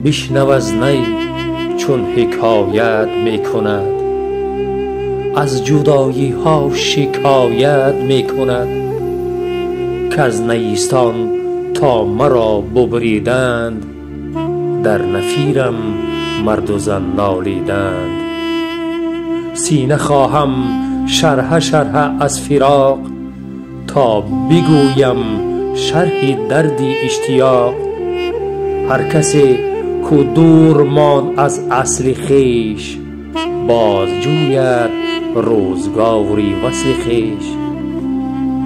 بشنو از نی چون حکایت میکند، از جدایی ها شکایت میکند. کز نیستان تا مرا ببریدند، در نفیرم مرد و زن نالیدند. سینه خواهم شرحه شرحه از فراق، تا بگویم شرح دردی اشتیاق. هر کسی کو دور ماند از اصل خویش، باز جوید روزگاری وصل خویش.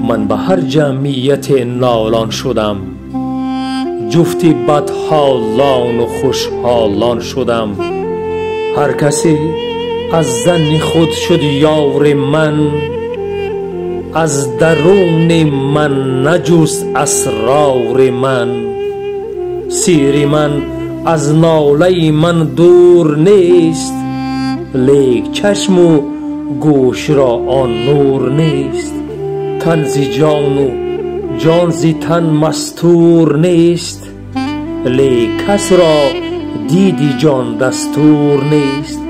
من به هر جمعیت نالان شدم، جفت بدحالان و خوشحالان شدم. هر کسی از ظن خود شد یار من، از درون من نجست اسرار من. سیر من از ناله من دور نیست، لیک چشم و گوش را آن نور نیست. تن ز جان و جان ز تن مستور نیست، لیک کس را دیدی جان دستور نیست.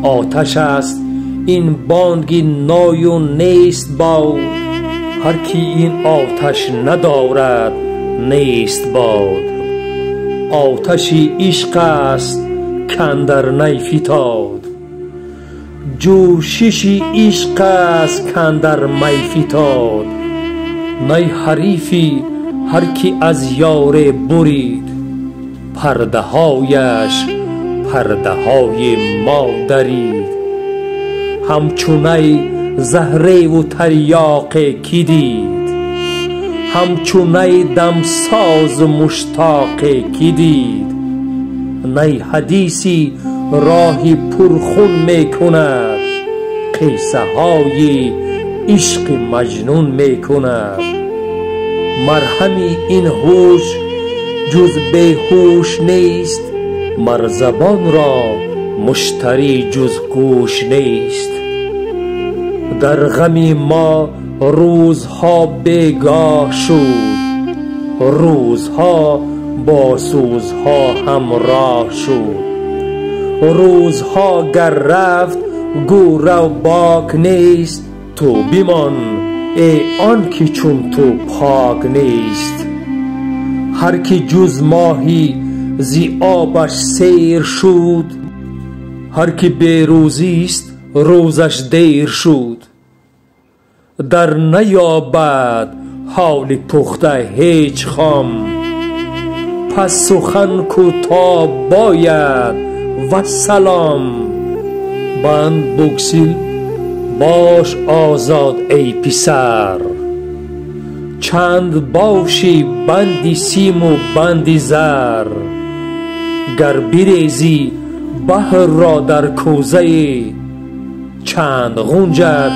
آتش است این بانگ نای و نیست باد، هر کی این آتش ندارد نیست باد. آتش عشق است کاندر نی فتاد، جوشش عشق است کاندر می فتاد. نی حریفی هر کی از یار برید، پرده هایش پرده های ما درید. همچو نی زهره و تریاق کی دید، همچو نی دمساز مشتاق کی دید. نی حدیثی راهی پرخون می کند، قصه های عشق مجنون می کند. مرهم این هوش جز بیهوش نیست، مر زبان را مشتری جز گوش نیست. در غم ما روزها بیگاه شد، روزها با سوزها همراه شد. روزها گر رفت گو رو باک نیست، تو بمان ای آن که چون تو پاک نیست. هر کی جز ماهی زی آبش سیر شد، هر کی بی روزیست روزش دیر شد. در نیابد حال پخته هیچ خام، پس سخن کوتاه باید و سلام. بند بگسل باش آزاد ای پسر، چند باشی بند سیم و بند زر. گر بریزی بحر را در کوزه، چند غنجد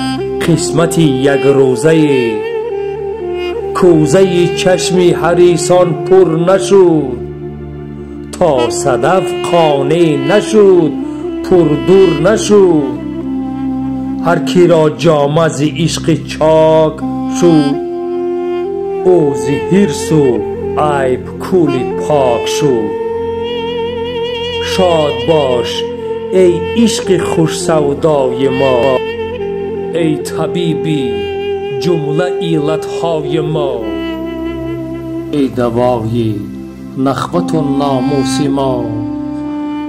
قسمت یک روزه. کوزه چشم حریصان پر نشد، تا صدف قانع نشد پر دور نشد. هر کی را جامه ز عشق چاک شد، او ز حرص و عیب کولی پاک شد. شاد باش ای عشق خوش سودای ما، ای طبیبی جمله علتهای ما. ای دوای نخوت و ناموس ما،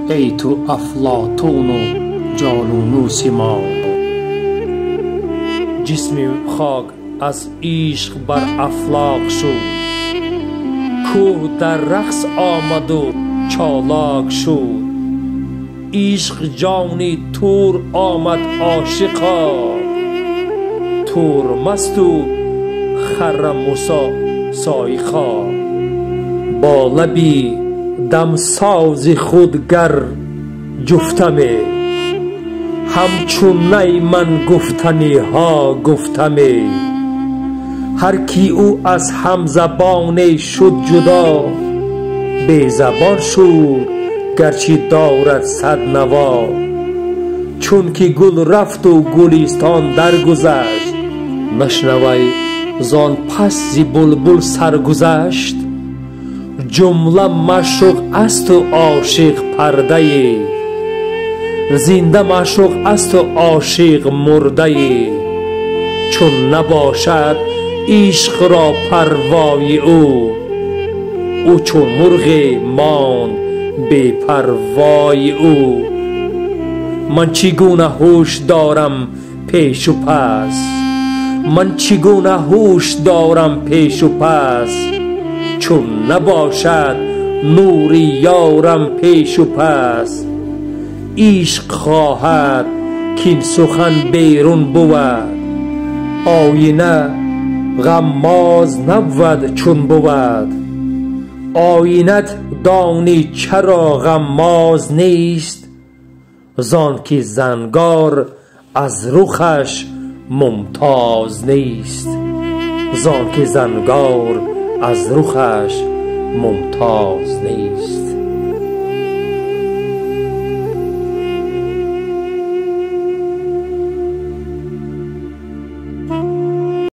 ای تو افلاطون و جالونوس ما. جسم خاک از عشق بر افلاک شد، کوه در رقص آمد و چالاک شد. عشق جان تور آمد عاشقا، تور مست و خر موسی سایقا. با لبی دمساز خود گر جفتمه، همچون نی من گفتنی ها گفتمه. هر کی او از همزبان شد جدا، بی زبان شد گرچه دارد صد نوا. چون که گل رفت و گلستان درگذشت، نشنوی زان پس ز بلبل سرگذشت. Ҷумла маъшуқ асту ошиқ пардае, зинда маъшуқ асту ошиқ мурдае. Чун набошад ишқро парвои ӯ, ӯ чун мурғе монд бепарвои ӯ. Ман чӣ гуна ҳуш дорам пешу пас, ман чӣ гуна ҳуш дорам пешу пас, чун набошад нури ёрам пешу пас. Ишқ хоҳад кин сухан берун бувад, оина ғаммоз набвад чун бувад. Оинат донӣ чаро ғаммоз нест, зон ки зангор аз рухаш мумтоз нест, зон ки зангор аз рухаш мумтоз нест.